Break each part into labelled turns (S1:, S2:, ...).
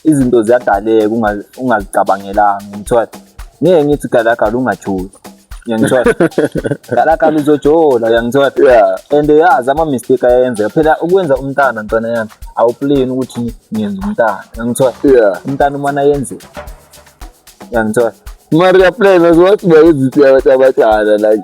S1: Izinto ziyadaleka ungazicabangelanga, ngithola. Ngeke ngithi galagala ungajoli. Uyangithola? Galagala uzojola, uyangithola?
S2: Yeah.
S1: And yazi ama-mistake ayenzeka. Phela ukwenza umntana, ntwana yami, awuplani ukuthi ngiyenza umntana. Uyangithola?
S2: Yeah.
S1: Umntana umana yenzeka. Uyangithola?
S2: Mara uyaplana wathi bayenza into yabantu abadala, like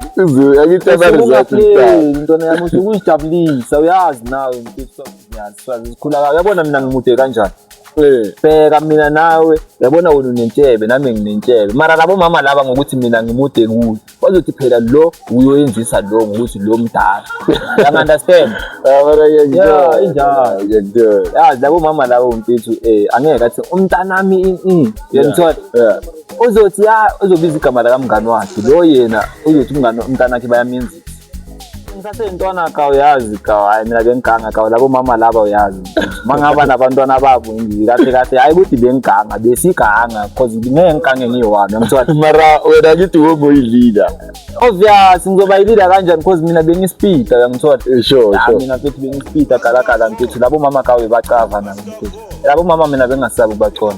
S2: angithi ama-results.
S1: Usukungaplani, ntwana yami, usuke uzijabulisa, uyazi nawe mfethu, uyazi sikhula kabi. Uyabona mina ngimude kanjani? Bheka mina nawe, uyabona wena unentshebe, nami nginentshebe. Mara labo mama laba ngokuthi mina ngimude kuwe, bazothi phela lo uyoyenzisa lo ngokuthi lo mdala. You understand?
S2: Mara ngiyakuthola.
S1: Yeah, injalo.
S2: Ngiyakuthola.
S1: Yazi labo mama labo mfethu, angeke athi umntanami uyangithola?
S2: Yeah.
S1: Uzothi ya, uzobiza igama lakamngani wakhe, lo yena uzothi umngani umntanakhe bayamenzisa. Ngisaseyintwana ka, uyazi ka, hayi mina bengiganga ka, labo mama laba uyazi. Mangaba nabantwana babo nje kahle kahle, hayi ukuthi bengiganga, besiganga cause ngeke ngigange ngiyi-one, uyangithola?
S2: Mara wena ngithi wongoyi-leader.
S1: Obvious ngizoba yi-leader kanjani cause mina bengispeeda, uyangithola?
S2: Sure,
S1: Ya,
S2: sure.
S1: mina mfethu bengispeeda galagala mfethu, labo mama kawe bacava nami mfethu. Labo mama mina bengasabi ukubachona.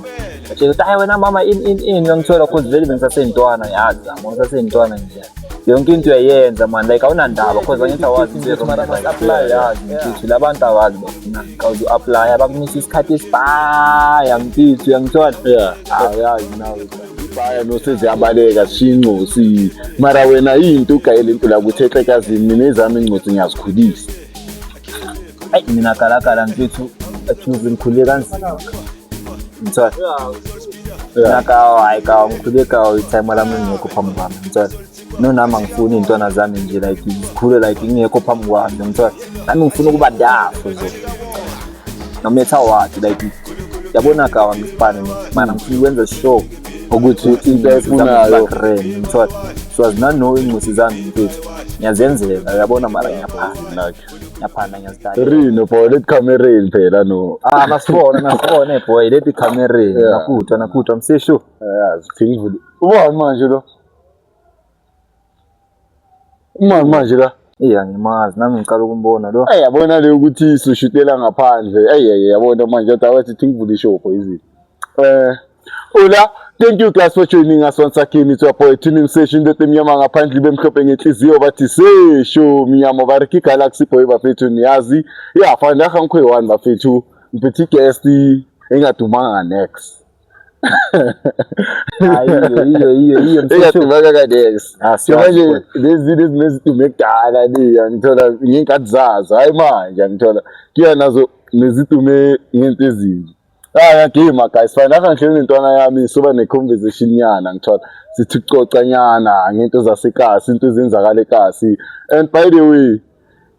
S1: Batshela ukuthi hayi wena mama in in in, uyangithola? Cause vele bengisaseyintwana, yazi yabo, ngisaseyintwana nje. Yonke into uyayenza man, like awunandaba cause angithi awazi into mara must apply, yazi mfethu, labantu awazi bafuna cause u-apply bakumisa isikhathi esibhaya mfethu, uyangithola?
S2: Yeah.
S1: Awuyazi nawe.
S2: Ibhaya noseziyabaleka shincosi. Mara wena into ugayele into la ukuthi ehlekazini, mina ezami ingcotsi ngiyazikhulisa.
S1: Ayi mina galagala mfethu, athuze ngikhule kanzima. Ngithola? Mina kawo, hayi kawo, ngikhule kawo ithayima lami ngingekho phambi kwami, ngithola? No nami angifuni iy'ntwana zami nje like zikhule like ngingekho phambi kwami, ngithola? Nami ngifuna ukuba dafu zo. No matter what, like yabona kawo angifani mina, mana ngifuna ukwenza sure
S2: ukuthi into ayifunayo.
S1: Ngithola? So azinano iy'ncosi zami mfethu, ngiyazenzela uyabona, mara ngiyaphana.
S2: Like
S1: Ngiyaphana, ngiyazidala.
S2: Rino boy, let camereni phela no.
S1: Ah, nasibona nasibona boy, leti camereni.
S2: Yeah.
S1: Nakutwa nakutwa msisho.
S2: Yazi ngivule. Ubani manje lo? Ubani manje la?
S1: Iya ngimazi nami, ngicala ukumbona lo.
S2: Ey yabona le ukuthi sishutela ngaphandle. Ey ey yabona manje kodwa wathi ngivule ishopho izini. Hola, thank you guys for joining us once again. It's your boy Tuning Session ndoda emnyama ngaphandle bemhlophe ngenhliziyo, bathi sesho mnyama ba re ke Galaxy Boy bafethu, niyazi. Yeah, fana ga nkwe one bafethu. Ngiphethe guest engadumanga next.
S1: Hayi iyo iyo iyo iyo msisho.
S2: Engadumanga ka next.
S1: Ah, siyazi
S2: Manje
S1: boy.
S2: lezi lezi nezidume kudala le, angithola ngey'nkathi zazo, hayi manje angithola kuya nazo nezidume ngento ezinje. Ah, ngiyagima guys, fine lapha ngihleli nentwana yami, soba ne-conversation nyana, ngithola sithi kucoca nyana ngento zasekasi, into ezenzakala ekasi. And by the way,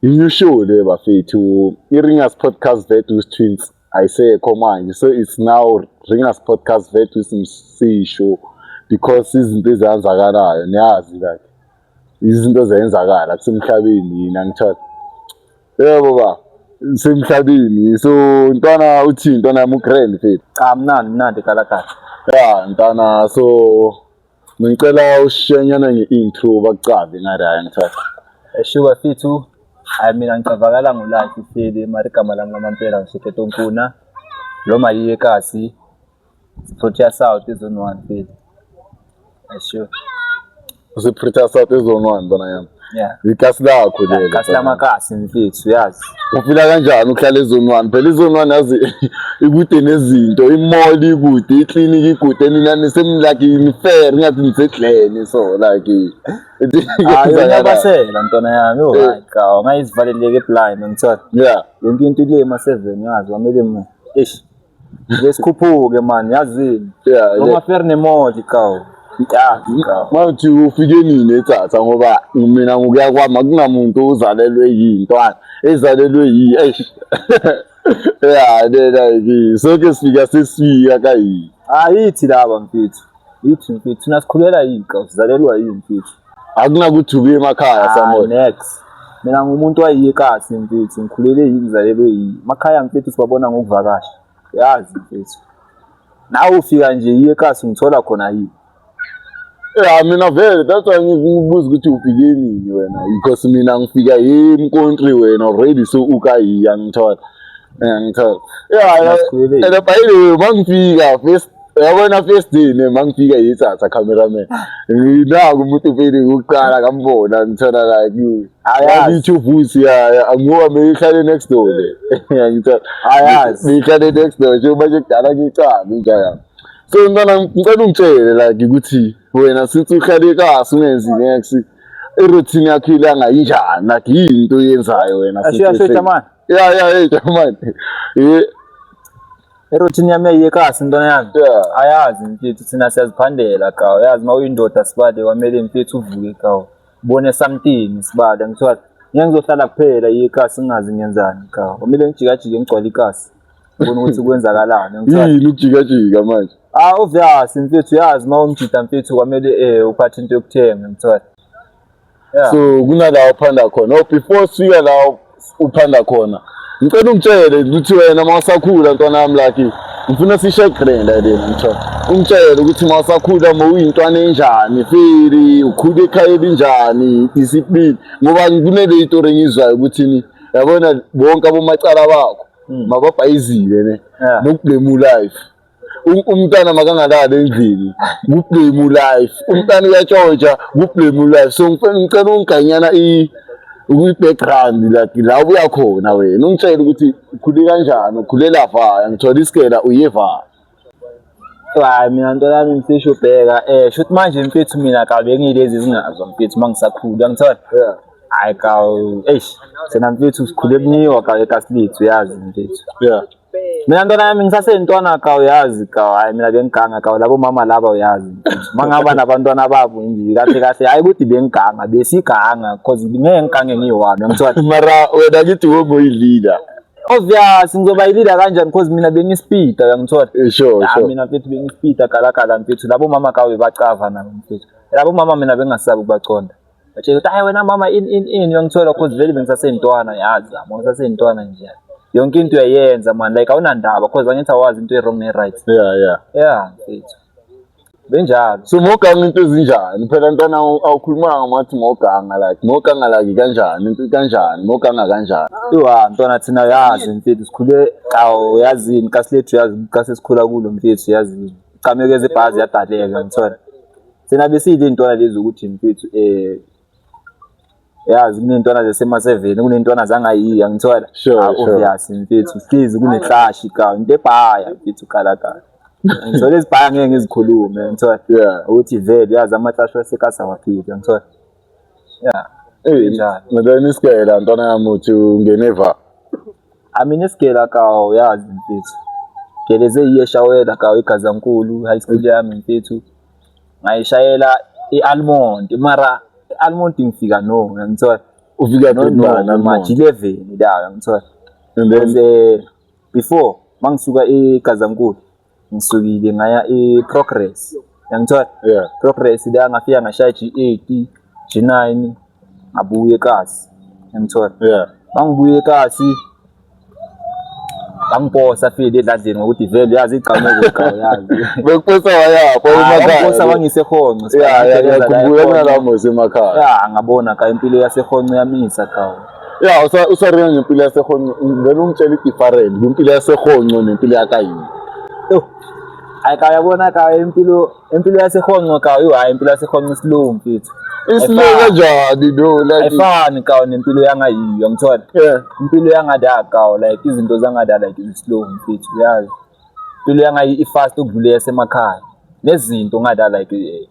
S2: i-new show le bafethu, i-Ringers Podcast versus Twins ayisekho manje, so it's now Ringers Podcast versus Msisho because izinto ezenzakalayo niyazi, like izinto zenzakala kusemhlabeni yini, angithola yebo ba semhlabeni. So ntwana uthi ntwana yami ugrand mfethu.
S1: Cha, mnandi mnandi galagala.
S2: Ya ntwana, so ngicela ushenyana nge-intro bakucabe ngara, ngithola.
S1: Shuka fethu. Hayi mina ngicavakala ngoLife Feli, mara igama lami lamampela ngisheketo Nkuna. Noma yiye kasi Protea South zone 1 feli. Sure.
S2: Use-Protea South ezone 1 ntwana yami?
S1: Yeah.
S2: Ikasi lakho lelo.
S1: Kasi lamakasi mfethu, yazi.
S2: Ufila kanjani ukuhlala ezone 1? Phela izone 1 yazi ikude nezinto, imall ikude, iklinikhi ikude, nina nisemlike nifair ngathi nisegleni, so like
S1: Hayi uyabasela ntwana yami, oh
S2: Eh.
S1: hayi kawo, ngayizivaleleke eblind ngithola. Yonke into ile ma 7 yazi, kwamele mu. Eish. Lesikhuphuke man, yazini. Noma fair nemoli kawo. Yazi kawo.
S2: Mawuthi ufike nini eTsatsa, ngoba mina ngokuya kwami akunamuntu ozalelwe yintwana ezalelwe yi eish ya ne like sonke sifika sesifika kayi.
S1: Ah, yithi laba mfethu. Yithi mfethu, thina sikhulela yika, sizalelwa yini mfethu.
S2: Akunakuthi ubuye emakhaya
S1: Ah,
S2: samoya.
S1: next. Mina ngumuntu wayekasi mfethu, ngikhulele yini, ngizalelwe yini. Emakhaya mfethu sibabona ngokuvakasha. Yazi mfethu. Nawe ufika nje yiye kasi ngithola khona yini.
S2: Ya mina vele that's why ngikubuza ukuthi ufike nini wena, because mina ngifika yemkontri, wena already so ukayiya ngithola. Ngiyangithola. Yeah,
S1: Sikhuleleni.
S2: and by the way, mangifika first, yabona first day ne mangifika yithatha cameraman. Nginaku umuntu vele ukuqala ngambona ngithola like you.
S1: Ayazi.
S2: Ngitsho vusi ya angoba meyihlale next door le. Ngiyangithola.
S1: Ayazi.
S2: Meyihlale next door nje manje kudala ngicaba inja yami. So mntwana, ngicela ungitshele like ukuthi wena since uhlale kasi ungenzi next, i-routine yakho ilanga injani, like yini into oyenzayo wena
S1: Ashiya,
S2: since
S1: ashiya,
S2: uhleli?
S1: jamani.
S2: Ya, jamani. Eh,
S1: I-routine yami yayiyekasi ntwana yami. Ayazi mfethu, thina siyaziphandela kawo. Yazi uma uyindoda sibale kwamele mfethu uvuke kawo. Ubone something sibale, ngithiwa ngeke ngizohlala kuphela iyekasi ngingazi ngiyenzani kawo. Kwamele ngijikajike ngigcwale ikasi. Ubone ukuthi kwenzakalani. Ngithiwa
S2: Yini ukujikajika manje?
S1: Ah, obvious mfethu, yazi uma umjida mfethu kwamele uphathe into yokuthenga, ngithiwa. Yeah.
S2: So kunala uphanda khona. Oh, before sifika la uphanda khona, ngicela ungitshele ukuthi wena uma usakhula ntwana yami, like ngifuna sishe grand lena, ngithola ungitshele ukuthi uma usakhula uma uyintwana enjani, feri ukhule ekhaya elinjani, discipline, ngoba kunele itori engizwayo ukuthi ni yabona bonke abomacala bakho mababhayizile ne nokublame life. Umntana makangalali endlini ku-blame life, umntana uyatshontsha ku-blame life. So ngicela ungiganyana kwi-background, like la ubuya khona wena, ungitshele ukuthi ukhule kanjani, ukhulela vaya, ngithola isikela uye vaya.
S1: Hayi, mina nto yami mfisho ubheka shuthi manje mfethu mina kabe ngilezi zingazwa mfethu mangisakhula, ngithola. Hayi kawu, eish, thina mfethu sikhule kunyiwa kawu ekasi lethu, yazi mfethu. Mina ntwana yami ngisaseyintwana kawu, yazi kawu, hayi mina bengiganga kawu, labo mama laba uyazi mfethu. Mangaba nabantwana babo nje kahle kahle, hayi ukuthi bengiganga, besiganga cause ngeke ngigange ngiyi-one, ngithola.
S2: Mara wena kithi woboyi-leader.
S1: Obvious ngizoba yi-leader kanjani cause mina bengispeeda, uyangithola.
S2: Sure,
S1: Ya,
S2: sure.
S1: mina mfethu bengispeeda galagala mfethu, labo mama kawu bebacava nabo mfethu. Labo mama mina bengasabi ukubaconda. Batshela ukuthi hayi wena mama in in in, uyangithola, cause vele bengisaseyintwana, yazi yabo ngisaseyintwana nje. Yonke into uyayenza man, like awunandaba cause angithi awazi into e-wrong ne-right.
S2: Yeah.
S1: Yeah mfethu. Benjalo.
S2: So moganga into ezinjani phela ntwana, awukhulumanga ngathi moganga, like moganga like kanjani, into kanjani, moganga kanjani?
S1: Iwa ntwana thina yazi mfethu sikhule kawo yazini kasi lethu, yazi kasi sikhula kulo mfethu, yazini. Qhamekeza ibhazi yadaleka, ngithola. Thina besiyile iy'ntwana lezi ukuthi mfethu yazi kuney'ntwana zasemaseveni, kuney'ntwana zangayiya, ngithola. Ah, obvious mfethu hlezi kuneklashi ka into ebhaya mfethu kalakala. Ngithola izibhaya ngeke ngizikhulume, ngithola. Ukuthi vele yazi amaklashi wasekasi awaphili, ngithola. Yeah.
S2: Eh,
S1: Njalo.
S2: ngicela isigela ntwana yami uthi ungene va.
S1: Amina isigela kawo yazi mfethu. Geleze iye shawela kawo iGazankulu high school yami mfethu. Ngayishayela i-Almond, mara i-Almond ngifika no, ngithola.
S2: Ufika
S1: No
S2: grade
S1: no,
S2: bani, Almond?
S1: March 11 la, ngithola.
S2: And then
S1: Because before mangisuka eGazankulu ngisukile ngaya e-Progress. Yangithola? Progress la ngafika ngashaya G8, G9, ngabuya ekasi. Yangithola? Mangibuye ekasi bangiposa file edladleni ngokuthi vele yazi igqamuko kawo yazi.
S2: Bekuposa wayapho emakhaya.
S1: Bangiposa bangise eHonco.
S2: Yeah, ngiyakhumbula kunalapho usemakhaya.
S1: Ya, ngabona ka impilo yaseHonco yamisa kawo.
S2: Ya, usaringa ngempilo yaseHonco, ngivele ungitshele i-different kwimpilo yaseHonco nempilo yakayini.
S1: Yo. Hayi ka yabona ka impilo yaseHonco ka yo, hayi impilo yaseHonco slow mfethu.
S2: Islow kanjani no, like
S1: ayifani ka nempilo yangayiyo, ngithola. Impilo yangada ka like izinto zangada like slow mfethu, uyazi. Impilo yangayi i-fast ukudlula yasemakhaya. Nezinto ngada like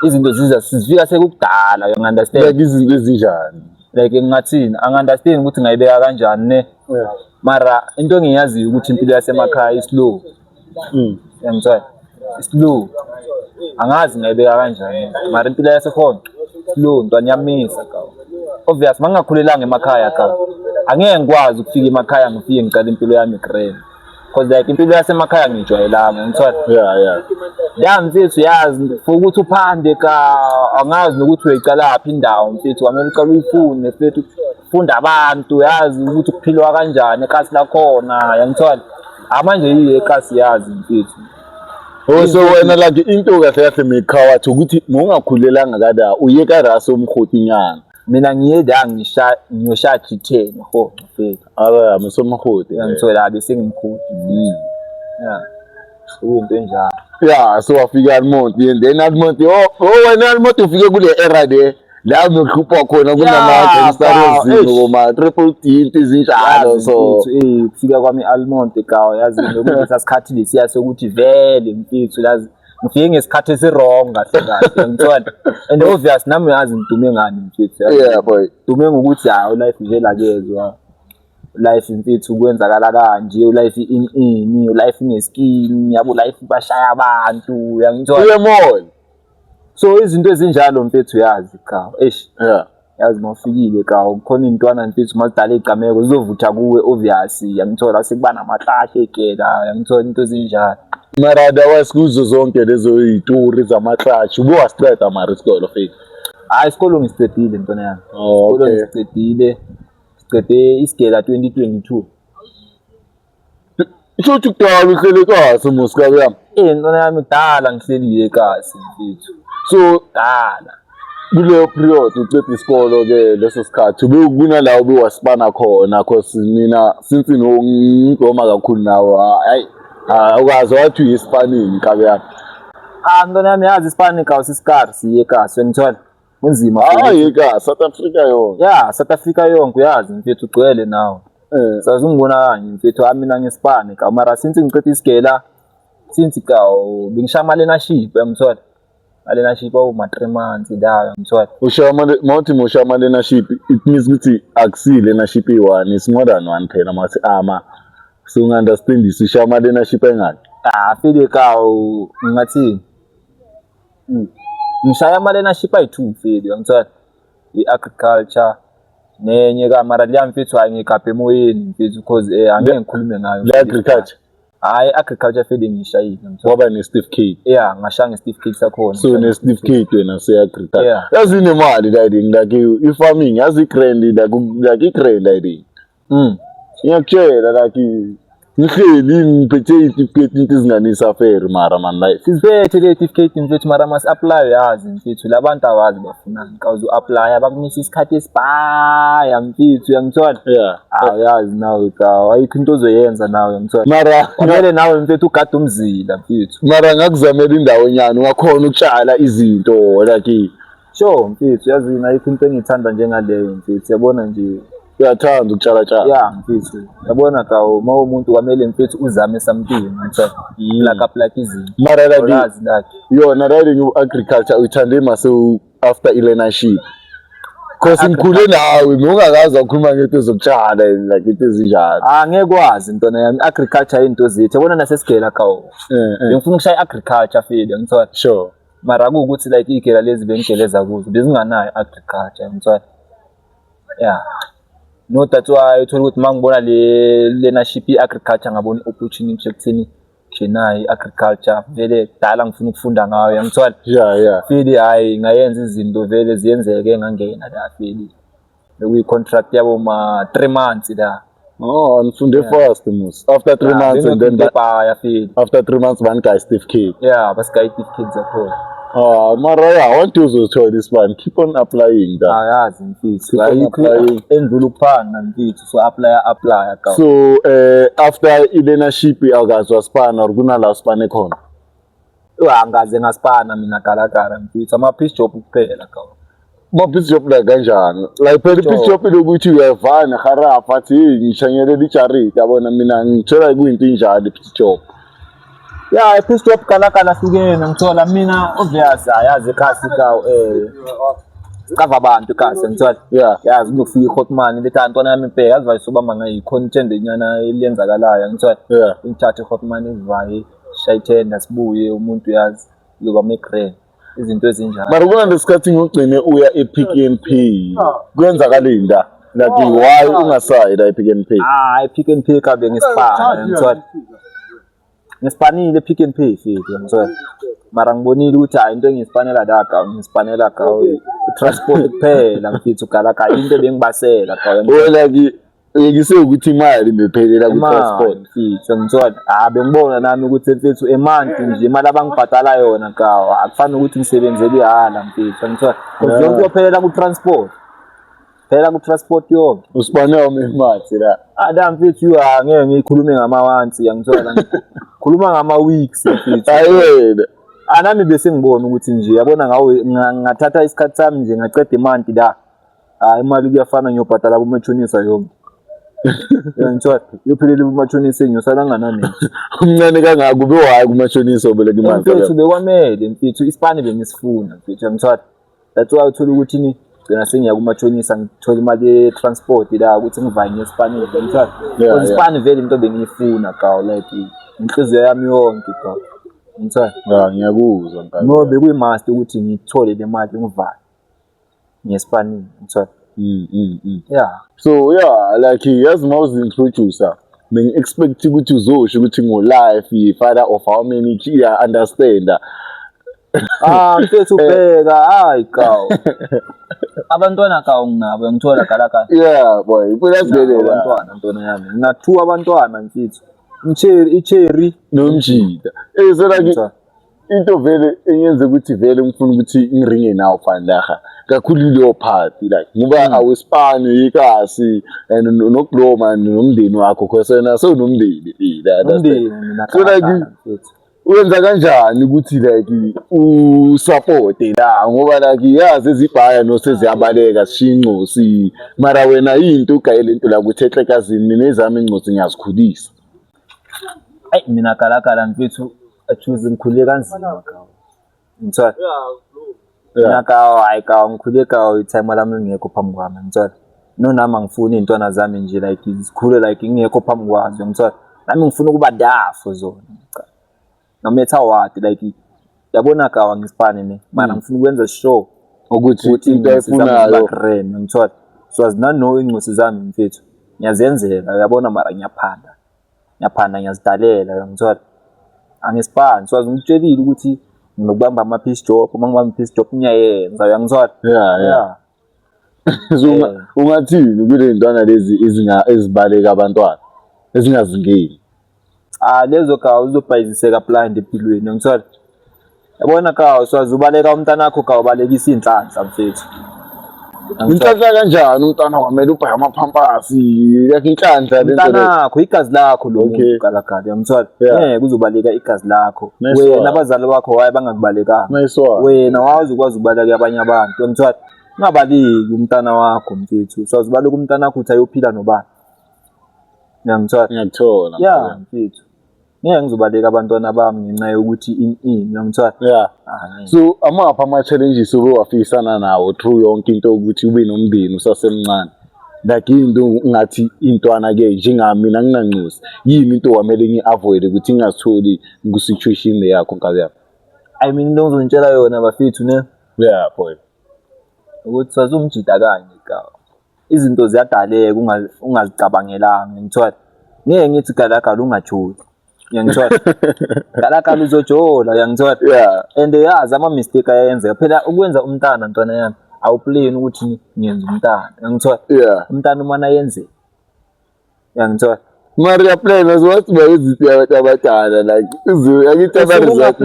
S1: izinto ziza zifika sekukudala, you understand?
S2: Like izinto ezinjani?
S1: Like ngingathini, angi-understand ukuthi ngayibeka kanjani ne. Mara into engiyaziyo ukuthi impilo yasemakhaya i-slow. Uyangithola? Slow. Angazi ngayibeka kanjani. Mara impilo yasekhona slow, ntwana iyamisa ka. Obvious mangingakhulelanga emakhaya ka. Angeke ngikwazi ukufika emakhaya ngifike ngiqale impilo yami grand. Because like impilo yasemakhaya ngijwayelanga, ngithola.
S2: Yeah.
S1: Ya mfethu yazi for ukuthi uphande ka angazi nokuthi uyiqalaphi indawo mfethu, kwamele uqale uyifune mfethu, funda abantu yazi ukuthi kuphilwa kanjani ekasi lakhona, yangithola. Manje yiyo ekasi yazi mfethu.
S2: Oh, so wena like into kahle kahle mekhawathi ukuthi mongakhulelanga kada uye ka Raso umkhotinyana.
S1: Mina ngiye la ngisha ngiyoshaya G10 ho mfethu.
S2: Aba msomhodi.
S1: Ngithola bese ngimkhulu. Yeah. Kuyinto enjalo.
S2: Yeah, so wafika Almonte and then Almonte, oh wena Almonte ufike kule era le la nokuhlupha khona kunama gangsterism koma triple D into ezinjalo so
S1: kufika kwami Almonte kawo yazi nokuthi sikhathi lesiya sokuthi vele mfethu lazi ngifike ngesikhathi esi-wrong kahle kahle ngithola and obvious nami uyazi ngidume ngani mfethu.
S2: Yeah boy.
S1: Dume ngokuthi hayi life nje lakezwa life mfethu kwenzakala kanje, life in ini, life ineskin yabo, life bashaya abantu, uyangithola?
S2: Uye mall.
S1: So izinto ezinjalo mfethu yazi cha, eish.
S2: Yeah.
S1: Yazi mawufikile ka khona intwana mfethu mazidala igameko zizovutha kuwe obvious, uyangithola? Sekuba namaklashi egela, uyangithola, into ezinjalo.
S2: Mara otherwise kuzo zonke lezo yitori zama-clutch ubuwasiqeda mara isikolo fethu?
S1: Hayi, isikolo ngisicedile ntwana yami.
S2: Oh,
S1: isikolo
S2: okay.
S1: Ngisicedile, sicede isigela 2022.
S2: Isho ukuthi kudala uhlele kasi mosikabi yami.
S1: Eh, ntwana yami, kudala ngihleli ekasi mfethu.
S2: So
S1: kudala.
S2: Kuleyo period uceda isikolo-ke leso sikhathi ube kunala ube wasipana khona, cause mina since ngigoma kakhulu nawe, hayi awukaze wathi uyisipanini nkabi yami.
S1: Ah, ntwana yami, yazi isipani kawu sisikari siye kasi, uyangithola? Kunzima.
S2: Hayi ka South Africa yonke.
S1: Ya, South Africa yonke uyazi mfethu ugcwele nawe. Sazi ungibona kanye mfethu, hhayi mina ngesipani ka mara since ngiceda isigela since ka bengishaya ama-learnership, uyangithola? Ma-learnership awuma 3 months la, uyangithola?
S2: Ushaya mawuthi ushaya ama-learnership, it means ukuthi akusiyi learnership eyi-one, it's more than one phela mawuthi ama. So unga-understand ushaya ama-learnership engaki?
S1: Ah, file ka ngathini? Ngishaya ama-learnership ayi-2 file, uyangithola? I-agriculture nenye ka mara leya mfethu hayi ngigabhe emoyeni mfethu because angeke ngikhulume ngayo.
S2: Le agriculture?
S1: Hayi, agriculture fele ngishayile ngithola.
S2: Waba ne-certificate?
S1: Yeah, ngashaya nge-certificate sakhona.
S2: So ne-certificate wena se-agriculture.
S1: Yeah.
S2: Yazi inemali la thing, like i-farming yazi i-grand, like i-grand I think. Ngiyakutshela like ngihleli ngiphethe i-certificate into ezinganisa fair mara man life.
S1: Siziphethe le certificate mfethu mara must apply yazi mfethu labantu awazi bafunani ka uzo apply bakumisa isikhathi esibhaya mfethu, uyangithola?
S2: Yeah.
S1: Awuyazi nawe ka ayikho into ozoyenza nawe, uyangithola?
S2: Mara
S1: kumele nawe mfethu ugade umzila mfethu.
S2: Mara ngakuzamela indawo nyana ungakhona ukutshala izinto like.
S1: Sure mfethu, yazi ayikho into engiyithanda njengaleyo mfethu, yabona nje.
S2: Uyathanda ukutshala tshala?
S1: Yeah mfethu, yabona ka uma umuntu kwamele mfethu uzame something mfethu. Like up like izinto.
S2: Mara like
S1: Ulazi like.
S2: Yona riding agriculture uyithande mase after i-learnership. Cause ngikhule nawe ngingakazi ukukhuluma ngento zokutshala like into ezinjalo.
S1: Ah, ngeke kwazi ntwana yami, agriculture into zethu. Yabona nasesigela ka. Ngifuna ukushaya agriculture field, ngithola.
S2: Sure.
S1: Mara kuwukuthi like igela lezi bengigeleza kuzo bezinganayo agriculture, ngithola. Yeah. No, that's why uthola ukuthi mangibona le learnership i-agriculture ngabona i-opportunity ekutheni nje i-agriculture vele kudala ngifuna ukufunda ngayo, ngithola.
S2: Yeah.
S1: Fili hayi ngayenza izinto vele ziyenzeke ngangena la fili. Bekuyi contract yabo ma 3 months la.
S2: Oh, nifunde fast mus. After 3 months and then
S1: that, baya fili.
S2: After 3 months one guy certificate.
S1: Yeah, basikayi certificate zakhona.
S2: Ah, mara yeah, want to uzothola this one. Keep on applying that.
S1: Ayazi mfethu.
S2: Keep on
S1: Ayikho
S2: applying.
S1: endlula ukuphana mfethu. So apply ka.
S2: So after i-learnership awukazi wasipana or kunala usipane khona?
S1: Angaze ngasipana mina galagala mfethu. Ama piece job kuphela ka.
S2: Ma piece job la kanjani? Like phela i-piece job lokuthi uyavana harafa athi hey ngishanyelele ijariti yabona mina ngithola kuyinto injalo i-piece job.
S1: Yeah, i-piece job galagala hlukene ngithola mina obvious ayazi ekhasi ka cover abantu kasi ngithola.
S2: Yeah.
S1: Yazi kuzofika i-hotman lethi antwana yami impela yazi vayisobamba ngayi content enyana eliyenzakalayo ngithola.
S2: Yeah.
S1: Ngithathe i-hotman ivaye shayithenda sibuye umuntu yazi uzoba make izinto ezinjalo.
S2: Mara kunalesikhathi ngigcine uya e-Pick n Pay. Kwenzakaleni la? Like why ungasayi la e-Pick n Pay?
S1: Ah, i-Pick n Pay kabe ngisipana ngithola. Ngispanile Pick n Pay fike ngithola. Mara ngibonile ukuthi hayi into engisipanela la ka ngispanela ka i-transport kuphela mfethu galaka into ebengibasela ka.
S2: Wena like ngise ukuthi imali bephelela ku transport
S1: mfethu ngithola. Ah, bengibona nami ukuthi mfethu emanti nje imali abangibhadala yona ka akufani ukuthi ngisebenzele ihala mfethu ngithola. Because yonke iyophelela ku transport. Phela ku-transport yonke.
S2: Usibane wami la.
S1: Ah la mfethu you angeke ngikhulume ngama-once yangithola. Khuluma ngama-weeks mfethu.
S2: Hayi wena.
S1: Ah nami bese ngibona ukuthi nje yabona ngawe ngathatha isikhathi sami nje ngaceda imanti la. Hayi imali kuyafana ngiyobhadala kumatshonisa yonke. Uyangithola? Iyophelela kumatshonisa ngiyosala nganani.
S2: Umncane kangaka ube wayi kumashonisa oboleka imali.
S1: Mfethu bekwamele mfethu isipani bengisifuna mfethu uyangithola? That's why uthola ukuthi ni gcina sengiya kumatshonisa ngithola imali ye-transport la ukuthi ngivaye ngiye esipanini uyangithola? Because isipani vele into bengiyifuna gaw like inhliziyo yami yonke gaw. Uyangithola?
S2: Yeah, ngiyakuzwa mfana.
S1: No bekuyi-must ukuthi ngithole le mali ngivaye ngiye esipanini uyangithola? Yeah.
S2: So yeah, like yazi uma uzi-introduce bengi-expect ukuthi uzosho ukuthi ngo-life, father of how many, yeah, understand.
S1: Ah mfethu bheka hayi gaw. Abantwana gaw nginabo ngithola galagala.
S2: Yeah boy, kuyazivele la.
S1: Abantwana ntwana yami. Ngina two abantwana mfethu. Mcheri, icherry
S2: nomjida. So like into vele enyenze ukuthi vele ngifuna ukuthi ngiringe nawo fandaha kakhulu leyo part like ngoba awusipani yikasi and nokuloma nomndeni wakho cause wena sewunomndeni
S1: umndeni mina.
S2: So like uyenza kanjani ukuthi like usupporte la ngoba like yazi ezibhaya noseziyabaleka sishincosi mara wena into ugayele into la ukuthi ehlekazini mina ezami ingcosi ngiyazikhulisa.
S1: Ayi mina galagala mfethu achoose ngikhule kanzima gaw. Ngithola. Mina gaw hayi gaw ngikhule gaw i-time lami lingekho phambi kwami ngithola. No nami angifuni iy'ntwana zami nje like zikhule like ngingekho phambi kwazo ngithola. Nami ngifuna ukuba dafo zona. No matter what like yabona gaw angisipani ne. Mara ngifuna ukwenza sure
S2: ukuthi into ayifunayo
S1: ngithola. So azinano ingcosi zami mfethu. Ngiyazenzela uyabona mara ngiyaphanda. Ngiyaphanda ngiyazidalela ngithola. Angisipani so ngikutshelile ukuthi ngokubamba ama piece job uma ngibamba piece job ngiyayenza uyangithola.
S2: Yeah yeah. So ungathini kule ntwana lezi ezibaleka abantwana ezingazingeni?
S1: Ah lezo gaw uzobhayiziseka blind empilweni uyangithola. Yabona gaw so ubaleka umntanakho gaw ubalekisa inhlanhla mfethu.
S2: Inhlanhla kanjani umntwana kwamele ubhaye amaphampasi yakhe inhlanhla
S1: lento le. Umntanakho igazi lakho lo muntu galagala uyangithola. Ngeke uzobaleka igazi lakho. Wena abazali bakho waye bangakubalekanga. Wena wazi ukwazi ukubaleka abanye abantu uyangithola. Ungabaleki umntana wakho mfethu. So ubaleka umntana wakho uthi ayophila nobani. Uyangithola?
S2: Ngiyakuthola.
S1: Yeah mfethu. Ngeke ngizobaleka abantwana bami ngenxa yokuthi ini uyangithola?
S2: Yeah. So amaphi ama-challenges obewafisana nawo through yonke into ukuthi ube nomndeni usasemncane? Like into ngathi intwana-ke njengami mina ngingancosi yini into kwamele ngi-avoid ukuthi ngingazitholi ku-situation le yakho nkabi yami?
S1: I mean into ngizonitshela yona bafethu ne?
S2: Yeah boy.
S1: Ukuthi sasumjida kanye gaw. Izinto ziyadaleka ungazicabangelanga ngithola. Ngeke ngithi galagala ungajoli. Uyangithola? Galagala uzojola uyangithola?
S2: Yeah.
S1: And yazi ama mistake ayenzeka. Phela ukwenza umntana ntwana yami awuplani ukuthi ngiyenza umntana. Uyangithola?
S2: Yeah.
S1: Umntana umana yenzeka. Uyangithola?
S2: Maria plan wathi bayizinto abantu abadala like izinto akithi
S1: ama-result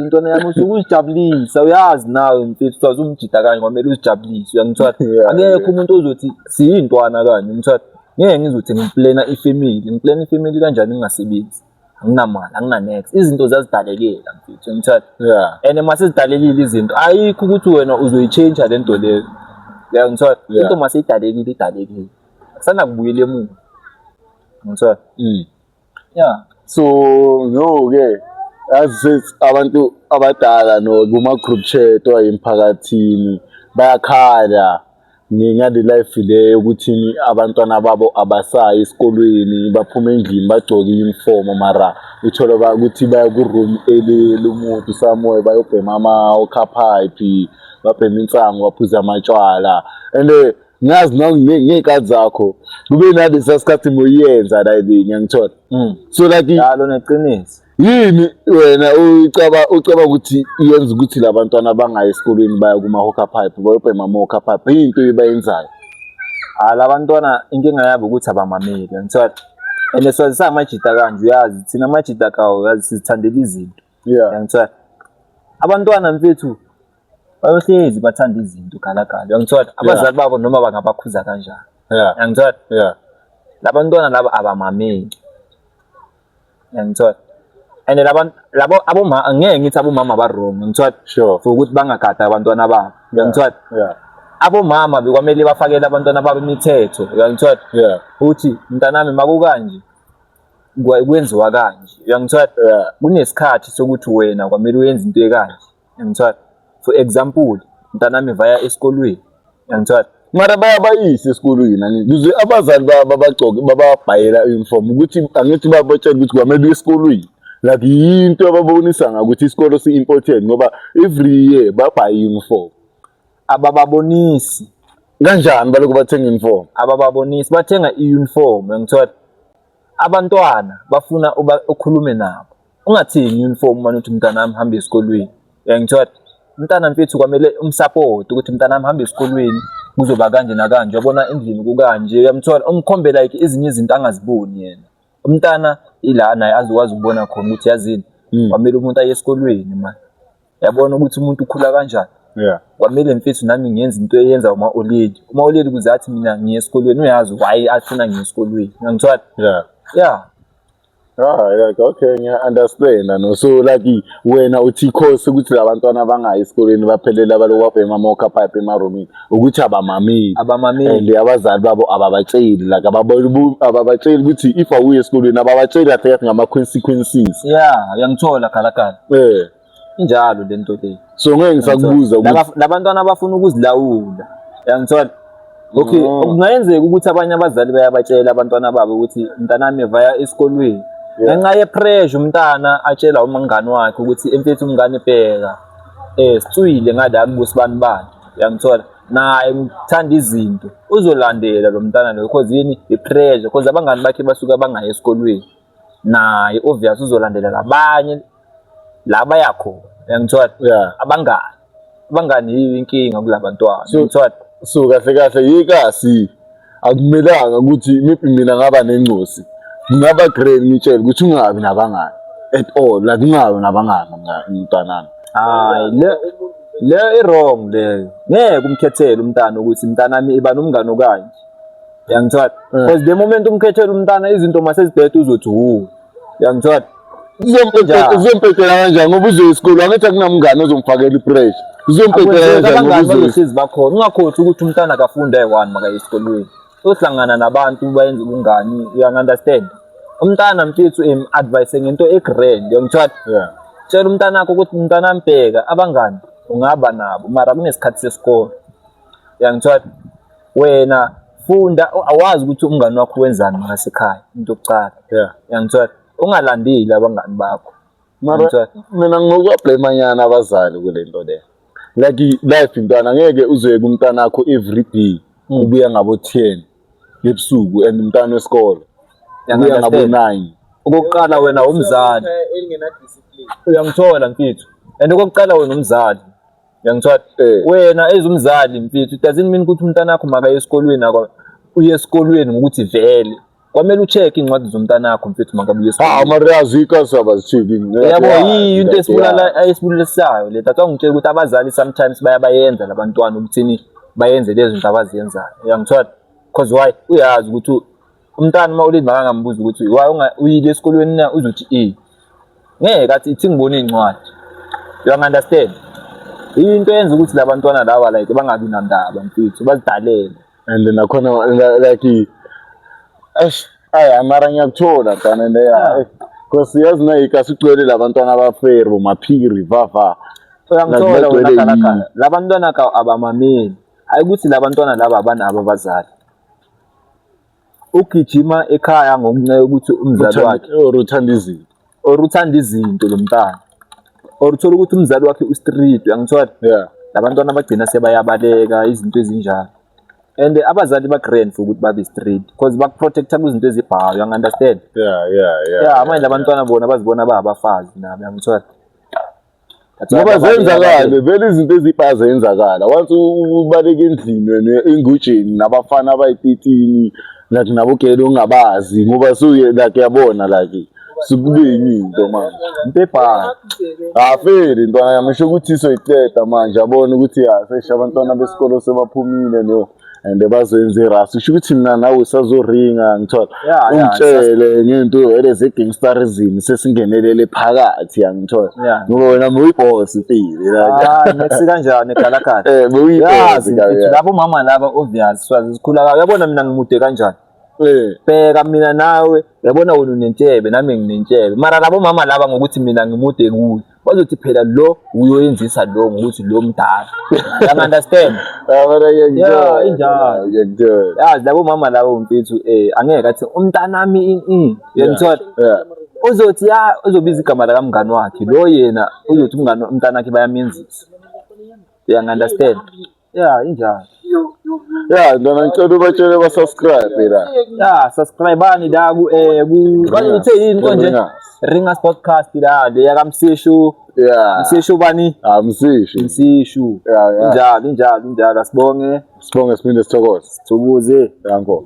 S1: ntwana yami usuke uzijabulisa uyazi nawe mfethu usazi umjida kanye kwamele uzijabulise uyangithola? Akekho umuntu ozothi siyintwana kanye uyangithola? Ngeke ngizothi ngiplana ifamily, ngiplana ifamily kanjani ngingasebenzi? Anginamali, angina-nex. Izinto ziyazidalekela mfethu uyangithola?
S2: Yeah.
S1: And uma sezidalekile izinto ayikho ukuthi wena uzoyitshintsha le nto leyo. Uyangithola? Into uma seyidalekile idalekile. Akusana kubuyela emuva. Ngithola? Yeah.
S2: So no ke as abantu abadala no kuma group chat or emphakathini bayakhala ngale life le ukuthi abantwana babo abasayi esikolweni baphuma endlini bagcoke uniform mara uthola ukuthi baya ku room elomuntu somewhere bayobhema ama pipe babhema insangu baphuza amatshwala and ngazi ngey'nkathi zakho kube nalesa sikhathi moyenza la ngiyangithola. So like
S1: Njalo neqiniso.
S2: Yini wena ucaba ukuthi iyenza ukuthi labantwana bangayi esikolweni baya kuma-hookah pipe bayobhema ama-hookah pipe yini into ebayenzayo?
S1: Ah labantwana inkinga yabo ukuthi abamameli ngithola. And swazisa amajita kanje uyazi thina amajita kawo uyazi sizithandela izinto.
S2: Yeah.
S1: Ngithola. Abantwana mfethu Bayohlezi bathanda izinto galagala. Uyangithola? Abazali babo noma bangabakhuza kanjani. Uyangithola?
S2: Yeah.
S1: Labantwana laba abamameli. Uyangithola? And labantu labo aboma angeke ngithi abomama ba wrong, ngithola?
S2: Sure.
S1: For ukuthi bangagada abantwana babo. Uyangithola?
S2: Yeah.
S1: Abomama bekwamele bafakele abantwana babo imithetho, uyangithola?
S2: Yeah.
S1: Ukuthi mntanami makukanje kwenziwa kanje. Uyangithola?
S2: Yeah.
S1: Kunesikhathi sokuthi wena kwamele uyenze into ekanje. Uyangithola? For example, mntanami vaya esikolweni. Uyangithola?
S2: Mara bayabayisa esikolweni angithi kuze abazali babagcoke bababhayela uniform ukuthi angithi babatshela ukuthi kwamele uye esikolweni, like yinto ababonisa ngakuthi isikolo si-important ngoba every year babhaye i-uniform.
S1: Abababonisi.
S2: Kanjani balokhu bathenga uniform?
S1: Abababonisi, bathenga i-uniform, uyangithola? Abantwana bafuna uba ukhulume nabo. Ungathengi i-uniform uma uthi mntanami hamba esikolweni. Uyangithola? Umntana mfethu kwamele umsupport ukuthi mntanami hamba esikolweni kuzoba kanje nakanje, uyabona endlini kukanje, uyamthola? Umkhombe like ezinye izinto angaziboni yena. Umntana ila naye azokwazi ukubona khona ukuthi yazini kwamele umuntu aye esikolweni man. Yabona ukuthi umuntu ukhula kanjani.
S2: Yeah.
S1: Kwamele mfethu nami ngiyenze into eyenza uma-oledi. Uma-oledi ukuze athi mina ngiye esikolweni uyazi why afuna ngiye esikolweni. Uyangithola?
S2: Yeah.
S1: Yeah.
S2: Ah, like okay, ngiya-understand no. So like wena uthi course ukuthi labantwana bangayi esikolweni baphelela baloku babhema ama-hookah pipe emarumini ukuthi abamameli.
S1: Abamameli.
S2: And abazali babo ababatsheli like ababatsheli ukuthi if awuye esikolweni ababatsheli kahle kahle ngama-consequences.
S1: Yeah, uyangithola galagala.
S2: Eh.
S1: Injalo le nto le.
S2: So ngeke ngisakubuza ukuthi
S1: Labantwana bafuna ukuzilawula. Uyangithola? Okay,
S2: No.
S1: kungayenzeka ukuthi abanye abazali bayabatshela abantwana babo ukuthi mntanami vaya esikolweni.
S2: Yeah.
S1: Ngenxa ye-pressure umntana atshela umngani wakhe ukuthi emfethu umngane bheka sicwile ngala kubusibani bani. Uyangithola? Naye ngithanda izinto. Uzolandela lo mntana lo because yini i-pressure because abangani bakhe basuka bangayi esikolweni. Naye obvious uzolandela labanye la bayakhona. Uyangithola?
S2: Yeah.
S1: Abangani. Abangani yiyo inkinga kulabantwana.
S2: So-
S1: Uyangithola?
S2: So kahle kahle yikasi akumelanga ukuthi maybe mina ngaba nengcosi ngingaba grand ngitshele ukuthi ungabi nabangani at all, like ungabi nabangani mntanami.
S1: Hayi le i-wrong leyo. Ngeke umkhethele umntana ukuthi mntanami iba nomngani okanje. Uyangithola? Because the moment umkhethele umntana izinto masezibheda uzothi hu. Uyangithola?
S2: Uzompetela kanjani ngoba uzoya esikolweni angithi akunamngani ozomfakela i-pressure. Uzompetela
S1: Akwenzeki,
S2: kanjani ngoba
S1: abangani
S2: uzoya
S1: bazohlezi bakhona. Ungakhohlwa ukuthi umntana akafunda eyi-one makaye esikolweni. Uzohlangana nabantu bayenze ubungani, uyangi-understand? Umntana mfethu em-advise ngento e-grand, uyangithola?
S2: Yeah.
S1: Tshela umntana wakho ukuthi mntana mbheka abangani ungaba nabo mara kunesikhathi sesikolo. Uyangithola? Wena funda, awazi ukuthi umngani wakho wenzani makasekhaya, into yokuqala.
S2: Yeah.
S1: Uyangithola? Ungalandeli abangani bakho.
S2: Mara
S1: Uyangithola?
S2: mina nginokubablame nyana abazali kule nto le. Like life mntwana ngeke uzoye kumntana wakho every day ubuya ngabo 10 ebusuku and umntana wesikolo ubuya ngabo
S1: Uyangi-understand?
S2: 9.
S1: Okokuqala wena umzali. Uyangithola mfethu. And okokuqala wena umzali. Uyangithola? Wena as umzali mfethu it doesn't mean ukuthi umntana wakho makaye esikolweni uye esikolweni ngokuthi vele kwamele ucheck incwadi zomntana wakho mfethu makabuye esikolweni.
S2: Ah, mara yazika sabazicheki.
S1: Yabo yiyo into esibulala esibulalisayo le. That's why ngitshela ukuthi abazali sometimes bayabayenza labantwana ukuthini bayenze lezi zinto abaziyenzayo. Uyangithola? Because why? Uyazi ukuthi umntana uma ulindi makangambuza ukuthi why uyile esikolweni na uzothi eh. Ngeke athi ithi ngibone incwadi. You understand? Into eyenza ukuthi labantwana laba like bangabi nandaba mfethu bazidalele.
S2: And nakhona like eish aya mara ngiyakuthola mntana and yeah. Because yazi nayikasi ugcwele labantwana abaferi bomaphiri vava.
S1: Uyangithola wena kalakala. Labantwana ka abamameli. Hayi ukuthi labantwana laba abanabo abazali. Ugijima ekhaya ngokunceka ukuthi umzali wakhe
S2: or uthanda izinto.
S1: Or uthanda izinto lo mntana. Or uthola ukuthi umzali wakhe u-street, uyangithola?
S2: Yeah.
S1: Labantwana bagcina sebayabaleka izinto ezinjalo. And abazali ba-grand for ukuthi babe street because bakuprotecta kwizinto ezibhayo, you understand?
S2: Yeah, yeah, yeah.
S1: Yeah, manje labantwana bona bazibona bayabafazi nabo, uyangithola?
S2: Ngoba zenzakala vele izinto ezibhayo zenzakala. Once ubaleka endlini wena engujeni nabafana abayi-13 like nabogele ongabazi ngoba suye like yabona like Sekube enye into manje.
S1: Impepha.
S2: Afeli ntwana yami, ngisho ukuthi isoyiceda manje, yabona ukuthi ya sesha abantwana besikolo sebaphumile no and bazoyenza irasi. Kusho ukuthi mina nawe sazoringa, ngithola ungitshele ngento vele ze-gangsterism sesingenelele phakathi, yangithola, ngoba wena bewuyibhosi impilo.
S1: Ah, next kanjani egalakala?
S2: Bewuyibhosi.
S1: Labo mama laba obvious swazi sikhula kabi. Uyabona mina ngimude kanjani? Bheka mina nawe, uyabona wena unentshebe nami nginentshebe. Mara labo mama laba ngokuthi mina ngimude kuwe, bazothi phela lo uyoyenzisa lo ngokuthi lo mdala. You understand?
S2: Yeah,
S1: injalo. Yazi labo mama labo mfethu angeke athi umntanami uyangithola. Uzothi ya uzobiza igama lakamngani wakhe lo, yena uzothi umngani umntanakhe bayamenzisa. You understand? Yeah, injalo.
S2: Ya ntwana, ngicela ubatshele ba-subscribe la.
S1: Ya, subscribe-ani la ku ku uthe yini konje?
S2: Ringers.
S1: Ringers Podcast la, le yakamsishu. Msishu bani?
S2: Ah, Msishu.
S1: Msishu.
S2: Yeah.
S1: Injalo, injalo, injalo. Asibonge.
S2: Sibonge, siphinde sithokoze.
S1: Sithokoze.
S2: Danko.